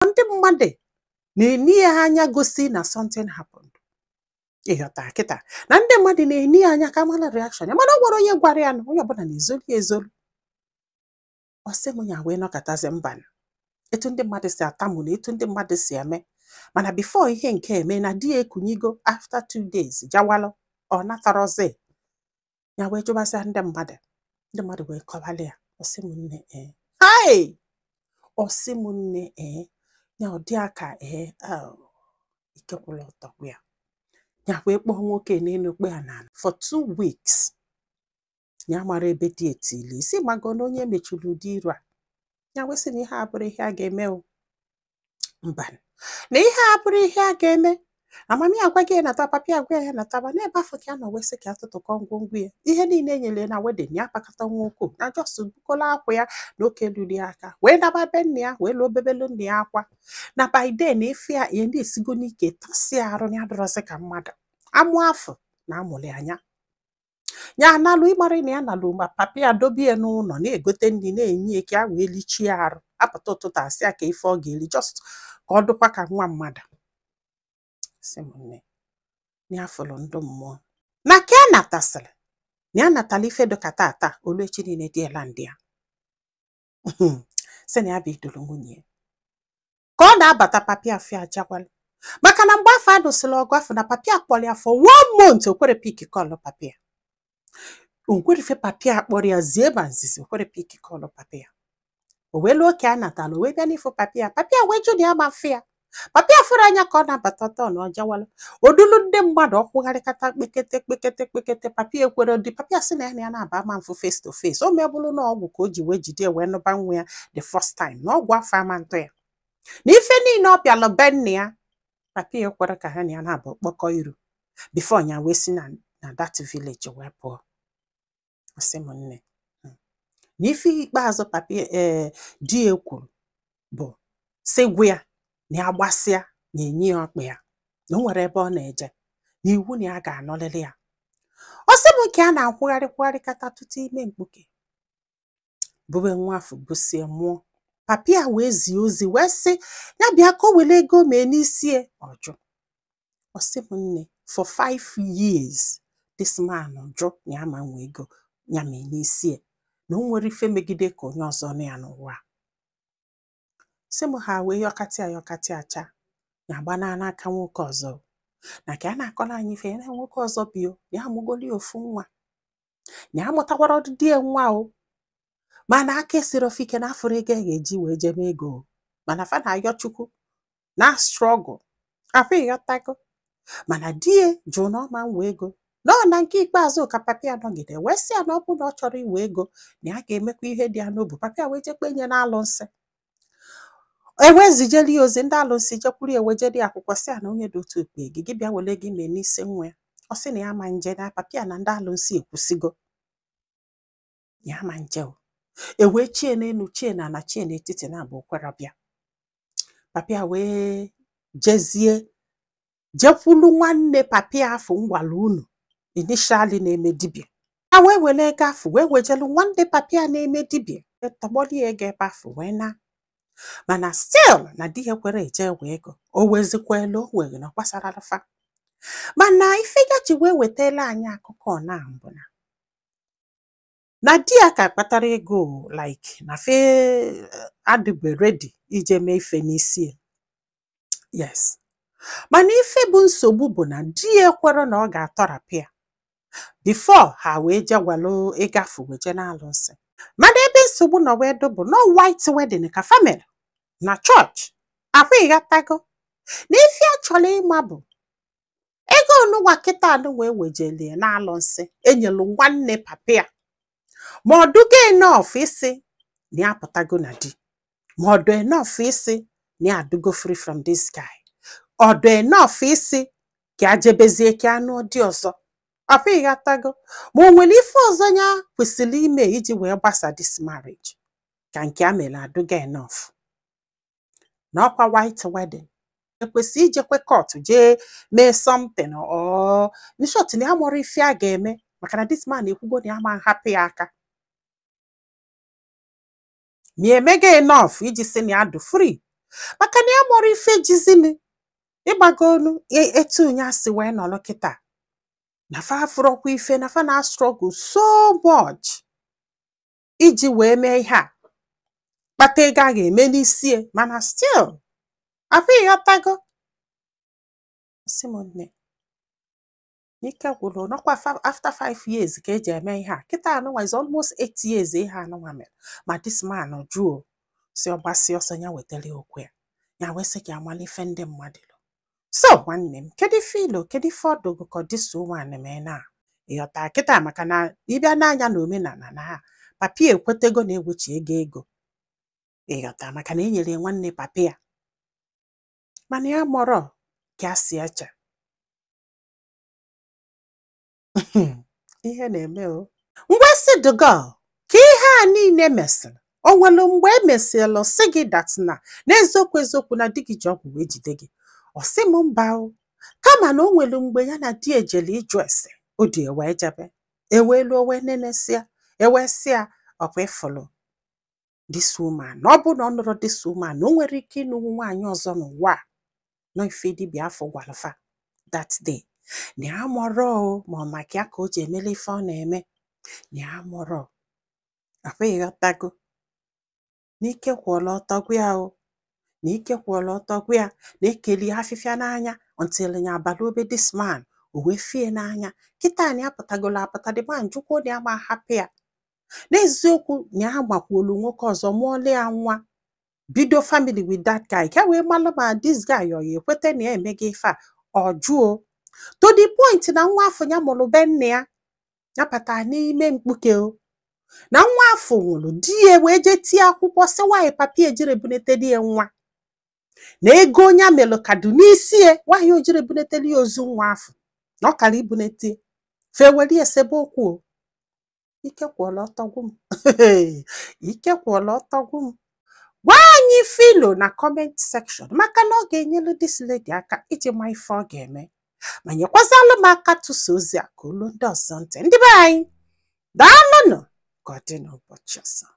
Ndị mmadụ na-eni ya anya gosi na something happened. Ịghọta kịta na ndị mmadụ na-eni ya anya ka mara reaction ya, mana ọ gwara onye gwara ya na onye ọbụla na-ezolu ya ezolu. Ọ sị m ya wee nọkọtazi mba etu ndị mmadụ si atamu na etu ndị mmadụ si eme. Mana before ihe nke eme na di ya ekunyigo after 2 days jawalụ, ọ natarọzi ya, wee jụbazịa ndị mmadụ. Ndị mmadụ wee kọwalị ya. Ọ sị m nne, ee, hai, ọ sị m nne, ee, ya ọ dị aka, ee, ike kwụrụ ọtọ gwụ ya. Ya wee kpọọ nwoke n'elu kpe ya n'ala for 2 weeks. Ya mara ebe dị etili isi mago na onye mechiri ụdị iru a. Ya wee sị na ihe a bụrụ ihe a ga-eme o, mba, na ihe a bụrụ ihe a ga-eme. Na mami agwa gị nata, papi agwa ya nataba n'ebe afọ ka ya nọ, wee sị ka atụtụkọ ngwongwo ya, ihe niile e nyere na wedding ya, akpakọta nwa ukwu na just bukola akwa ya na oke ruru ya aka, wee naba be nna ya, wee lụọ bebelu nna ya akwa. Na by then efe ya ya na-esigo n'ike tasịa arụ na ya dọrọsị ka mmadụ amụ afọ na amụlị anya ya analụ. Ịmara na ya nalụ, ma papi ya dobie n'ụlọ na-egote nri na-enye ya ka ya wee lichie arụ. Apụta ụtụtụ, asị ya ka ife ọ ga-eri, just ka ọ dịkwa ka nwa mmadụ. Sị m nne, na ya fụrụ ndụ mmụọ na ka ya natasịrị, na ya natala ife dịka tata olu echi niile dị ela ndị ya. Sị na ya bidoro nwunye ya ka ọ na-abata, papi afịa ajakwala, maka na mgbe afọ adụsịrị ọgụ afọ na papi akpọrọ ya for one month, o kwere pick call papi ya. O kwere ife papi a kpọrọ ya zie ma nzizi, o kwere pick call papi ya. O wee lụọ ka a natala, o wee bịa n'ifo papi ya. Papi ya wee jụ na ya ma mfe ya. Papi ya fụrụ anya ka ọ na-abata tọ na ọjawalụ odulu ndị mmadụ ọkwụgharịkata kpekete kpekete kpekete. Papi ekwere dị. Papi ya sị na ya na ya na-aba ama mfụ face to face. O mebụrụ na ọgwụ ka o ji wee jide wee nụba nwa ya the first time, na ọgwụ afọ ama ntụ ya na ife niile ọ bịalụ be nna ya. Papi ya kwere ka ha na ya na-abụ kpọkọ iru before ya wee si na that village wee pụọ. Ọ sị m nne, na ife ikpeazụ papi, ee, di ya kwuru bụ sị gwa ya na ya gbasịa na enye ya ọkpa ya, na o nwere ebe ọ na-eje, na iwu na ya ga-anọlịrị ya. Ọ sị m ka a na-akwụgharị kwụgharịkata tutu ime mkpuke bube nwa afọ busie mụọ. Papi ya wee zie ozi wee sị ya bịa ka o were ego mee n'isi ya. Ọjụ. Ọ sị m nne, for 5 years this man jụ na ya ma nwe ego ya mee n'isi ya, na o nwere ife megide ka onye ọzọ nọ ya n'ụwa a. Sị m ha wee yọkatị ya yọkatị acha ya gbanaa n'aka nwoke ọzọ, na ka a na-akọrọ anyị ife ya na nwoke ọzọ bio ya amụgoli ofu nwa, na ya mụtakwara di ya nwa o, mana aka esiri ofe ike na afụrụ ego a ga-eji wee jebe ego o. Mana fa na-ayọ Chukwu na struggle afọ, ịghọtago? Mana di ya jụ na ọma nwe ego nọ. Na nke ikpeazụ ka papi ya nọgide wee sị ya na ọ bụ na ọ chọrọ iwe ego, na ya ga-emekwa ihe dị ya n'obu. Papi ya wee jekpe nye na alụnsị, ewee zijeli ya ozi. Ndị alụnsị jekwuru ya, wejeli ya akwụkwọ, sị ya na onye dị otu ekpe gị, gị bịa were gị mee n'isi nwa ya. Ọ sị na ya ma nje, na papi ya na ndị alụnsị ekwusigo ya ma nje o. Ewee chie n'elu, chie na ala, chie n'etiti na abụ okwere bịa. Papi ya wee jezie jekwulu nwanne papi ya afọ ngwala unu initially na-eme dibịa. A wee were ego afọ wee wejelu nwanne papi ya na-eme dibịa, tọgbọrọ ya ego ebe afọ wee na. Mana still na di ya kwere eje wee ego o wezikwelu o were na ọ gbasara fa. Mana ife ya ji wee wetala anyị akụkọ na mbụ na di ya ka kpatara ego, like na fe adịbe ready ije mee ife n'isi ya. Yes, mana ife bụ nsogbu bụ na di ya ekwere na ọ ga-atọrapụ ya before ha wee je gwalụ ịgafe wee je na-alụ nsị. Mana ebe nsogbu nọ wee dụ bụ no white wedding ka family na chọọchị akwa. Ịghọtago na ife a chọrọ ịma bụ ego onụnwa kịta anụ wee wejelie na-alụ nsị enyelu nwanne papa ya, ma ọ dụgo enough isi na ya apụtago na di, ma ọ dị enough isi na ya adụgo free from this guy, ọ dị enough isi ka a jebezie ka anụ dị ọzọ ọkwa. Ịghọtago? Ma o nwere ife ọzọ ya kwesịrị ime iji wee gbasa this marriage, ka nke a mere adụgo enough na ọkwa white wedding ekwesị ijekwe court jee mee something, or in short na ya mụrụ ife a ga-eme, maka na this man ekwugo na ya ma nhapụ ya aka, ma emego enough iji sị na ya dị free. Maka na ya mụrụ ife jizini ịgbago onu etu nya si wee nọrọ kịta na fa afụrọkwa ife na fa na struggle so much iji wee mee ihe a, kpata ego a ga-eme n'isie, mana still afọ ịghọtago. Sị m nne, n'ike gwụrụ nọkwa after 5 years ka eji eme ihe a. Kịta anụnwa is almost 8 years ihe anụnwa mere, ma this man jụọ si ọ gbasi ọsọ ya wetara ya okwu ya. Ya wee sị ka amala ife ndị mmadụ lụ. So nwanne m, kedu ife ilo, kedu ife ọdụgụ ka this woman mee na ịghọta kịta? Maka na ịbịa n'anya na omenala na ha, papi ekwetego na ewechi ego ego, ịghọta, maka na e nyere ya nwanne papi ya, mana ya mọrọ ka a si eche ihe na-eme o. Ngwa, sị the girl ka ihe a niile mesịrị, o nwere mgbe e mesịrị sị gị that na n'eziokwu eziokwu na di gị ji ọgwụ wee jide gị? Ọ sị m mba o, kama na o nwere mgbe ya na di ejele ịjụ ese o di wee jebe, ewee luo wee nenesịa, ewee sị ya ọkwa ịfụlụ this woman, na ọ bụ na ọ nụrụ this woman na o nwere ike ịnụnwu nwaanyị ọzọ n'ụwa a. Nọ ife dibịa afọ gwalụfa that day na ya mụrụ o, ma ọ maka ya ka o ji emele ife ọ na-eme na ya mụrụ akwa. Ịghọtago, n'ike kwụọla ọtọ gwa ya o, na ike kwụọla ọtọ gwa ya na ekeli afịfịa n'anya until ya abalị obe this man o wee fie n'anya. Kịta na ya pụtagolo apụta, the man jụkwa na ya ma hapụ ya. N'eziokwu na ya gbakwuolu nwoke ọzọ, mụọla ya nwa, bido family with that guy, ka wee malụ ma this guy ọ ya ekweta na ya emego ife a. Ọ jụọ to the point na nwa afọ ya mụrụ be nne ya, ya bata n'ime mkpuke o, na nwa afọ nwụrụ, di ya wee jee tie akwụkwọ sị nwaanyị papi ejire ebunete di ya nwa, na ego onye melụ kadu n'isi ya, nwaanyị ojire ebuneteli ya ozu nwa afọ na ọ kara ibunete fewere esebe okwu o. Ike kwụọla ọtọ gwụ m, ike kwụọla ọtọ gwụ m. Gwa anyị filo na comment section, maka na ọ ga-enyelu this lady aka iji ma ife ọ ga-eme, ma nyekwazalụ m aka tụsa ozi a ka olu ndị ọzọ ntị. Ndị be anyị, daalụnụ. Ka ọ dị n'ụbọchị ọzọ.